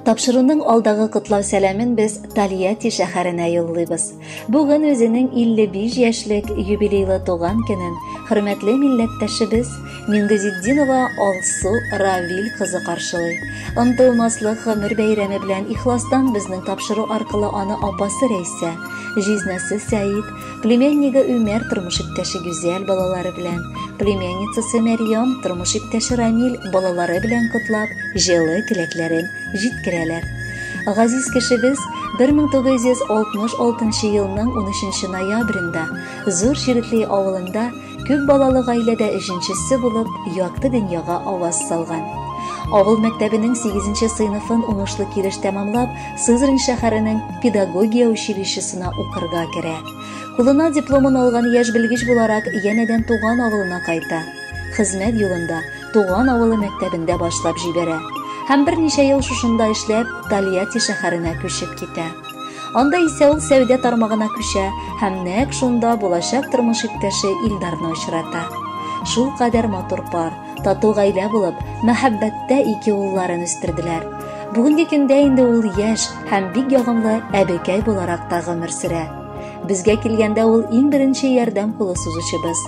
Тапшыруның алдагы котлау сәламен без Тольятти шәһәренә юллыйбыз. Бүген үзенең 55 яшьлек юбилейлы туган көнен хөрмәтле милләттәшебез Мингазетдинова Алсу Равил кызы каршылый. Онытылмаслык гомер бәйрәме белән ихластан безнең тапшыру аркылы аны апасы Рәйсә, җизнәсе Сәид, Племяннигы Үмәр тормыш иптәше Гүзәл балалары белән, племянницасы Мәрьям тормыш иптәше Рамил балалары белән котлап, җылы теләкләрен җиткерәләр. Газиз кешебез 1966 елның 13 ноябрендә Зур Чиретле авылында Күп балалы гаиләдә өченчесе булып, якты дөньяга аваз салган. Авыл мәктәбенең 8 сыйныфын уңышлы килеш тәмамлап, Сызрань шәһәренең педагогия училищесына укырга керә. Кулына дипломын алган яшь белгеч буларак янәдән туган авылына кайта. Хезмәт юлында туган авылы мәктәбендә башлап җибәрә. Һәм берничә ел шушында эшләп, Тольятти шәһәренә күчеп китә. Анда исә ул сәүдә тармагына күчә һәм нәкъ шунда булачак тормыш иптәше Илдарны очрата. Шул кадәр матур пар, тату гаилә булып, мәхәббәттә ике улларын үстерделәр. Бүгенге көндә инде ул яшь һәм бик ягымлы әбекәй буларак та гомер сөрә. Безгә килгәндә ул иң беренче ярдәм кулы сузучыбыз.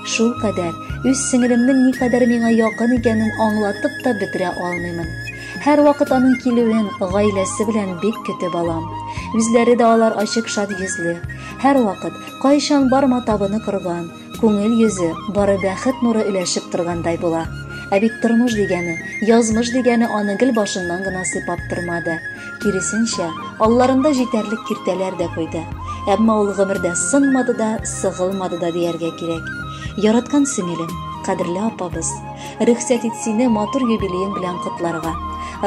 Шул кадәр үз сеңелемнең никадәр миңа якын икәнен аңлатып та бетерә алмыймын. Һәрвакыт аның килүен гаиләсе белән бик көтеп алам. Үзләре дә алар ачык шат йөзле. Һәрвакыт, кайчан барма табыны корган, күңел йөзе бары бәхет нуры өләшеп торгандай була. Ә бит тормыш дигәне, язмыш дигәне аны гел башыннан гына сыйпап тормады. Киресенчә, алларында җитәрлек киртәләр дә куйды. Әмма ул гомердә сынмады да, сыгылмады да дияргә кирәк. Яраткан сеңелем, кадерле апабыз, Рөхсәт ит сине матур юбилеең белән котларга.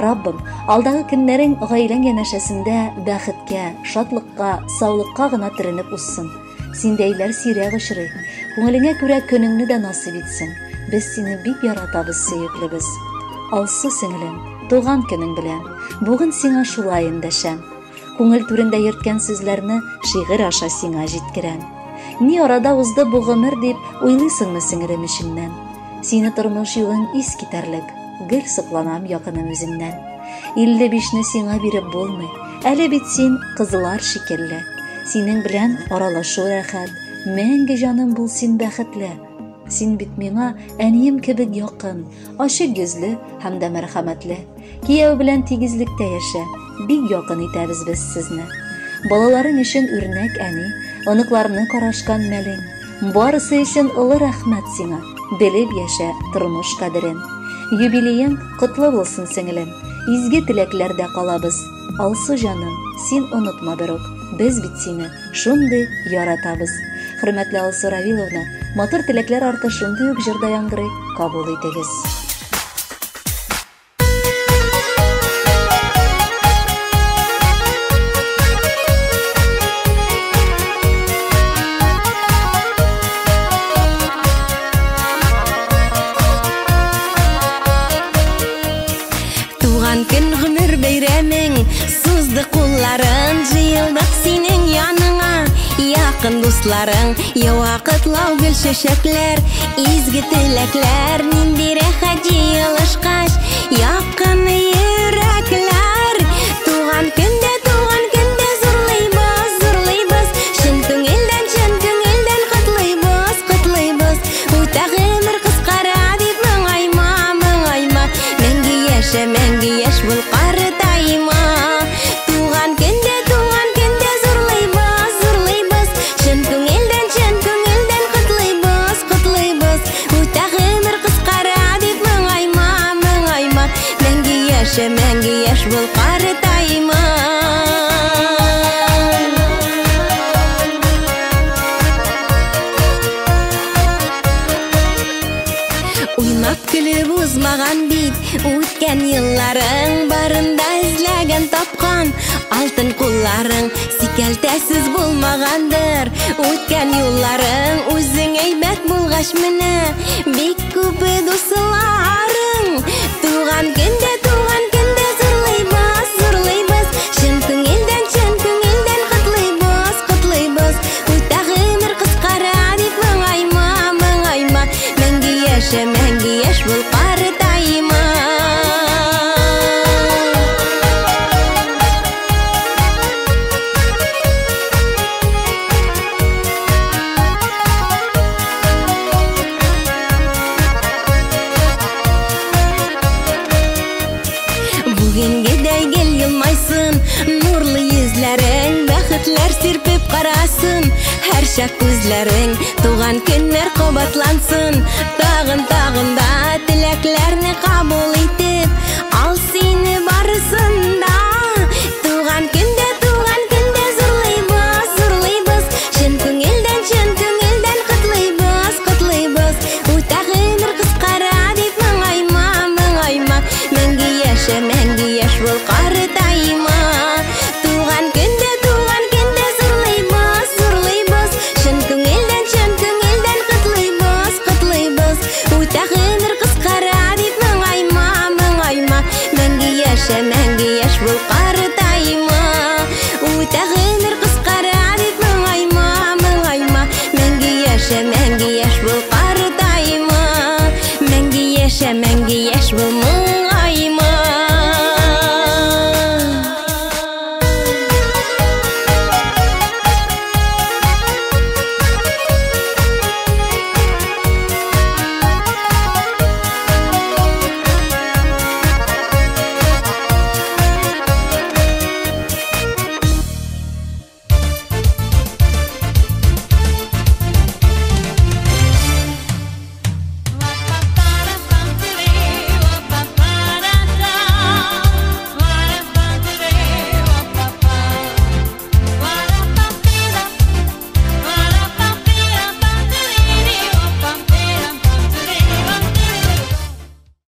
Раббым, алдагы көннәрең гаиләң янәшәсендә бәхеткә, шатлыкка, саулыкка гына төренеп узсын. Синдәйләр сирәк очрый. Күңелеңә күрә көнеңне дә насыйп итсен. Без сине бик яратабыз, сөеклебез. Алсу сеңелем, туган көнең белән. Бүген сиңа шулай эндәшәм. Күңел түрендә йөрткән сүзләрне шигырь аша сиңа җиткерәм. Ни арада узды бу гомер дип уйлыйсыңмы сеңелем эчеңнән? Сине тормыш юлың ис китәрлек, гел сокланам якыным үзеңнән. 55-не сиңа биреп булмый, әле бит син кызлар шикелле. Синең белән аралашу рәхәт, мәңге җаным бул син бәхетле. Син бит миңа әнием кебек якын, ачык йөзле һәм дә мәрхәмәтле. Кияү белән тигезлектә яшә, бик якын итәбез без сезне. Балаларың өчен үрнәк әни, оныкларны карашкан мәлең. Барысы өчен олы рәхмәт сиңа, белеп яшә тормыш кадерен. Юбилеең котлы булсын, сеңелем, изге теләкләрдә калабыз. Алсу җаным, син онытма берүк, без бит сине шундый яратабыз. Хөрмәтле Алсу Равиловна, матур теләкләр арты шундый ук җырда яңгырый, кабул итегез. Туган көн гомер бәйрәмең Сузды кулларын җыелдык синең яныңа Якын дусларың ява котлау гөл чәчәкләр Изге теләкләр нинди рәхәт җыелышкач Якын йөрәкләр Туган көндә туган көндә зурлыйбыз зурлыйбыз Чын күңелдән чын күңелдән котлыйбыз котлыйбыз Үтә гомер кыскара дип моңайма моңайма Мәңге яшә мәңге яшь бул картайма Туган көндә туган көндә зурлыйбыз зурлыйбыз Чын күңелдән чын күңелдән котлыйбыз котлыйбыз Үтә гомер кыскара дип моңайма моңайма Мәңге яшә мәңге яшь бул картайма Уйнап көлеп узмаган бит үткән елларың барында эзләгән тапкан алтын кулларың сикәлтәсез булмагандыр үткән юлларың үзең әйбәт булгач менә бик күп дусларың туган көндә туган көндә зурлыйбыз зурлыйбыз чын күңелдән чын күңелдән котлыйбыз котлыйбыз үтә гомер кыскара дип моңайма моңайма мәңге яшә мәңге яшь бул картайма. балачак күзләрең. Туган көннәр кабатлансын, тагын, тагын да теләкләрне кабул итеп, ал сине барысын да. Туган көндә, туган көндә зурлыйбыз, зурлыйбыз, чын күңелдән, чын күңелдән котлыйбыз, котлыйбыз. Үтә гомер кыскара дип моңайма, моңайма, мәңге яшә, мәңге яшь бул, картайма. Туган көндә, туган көндә зурлыйбыз, зурлыйбыз, чын күңелдән, чын күңелдән котлыйбыз, котлыйбыз. Үтә гомер кыскара дип моңайма, моңайма, мәңге яшә, мәңге яшь бул, картайма. Үтә гомер кыскара дип моңайма, моңайма, мәңге яшә, мәңге яшь бул, картайма. Мәңге яшә, мәңге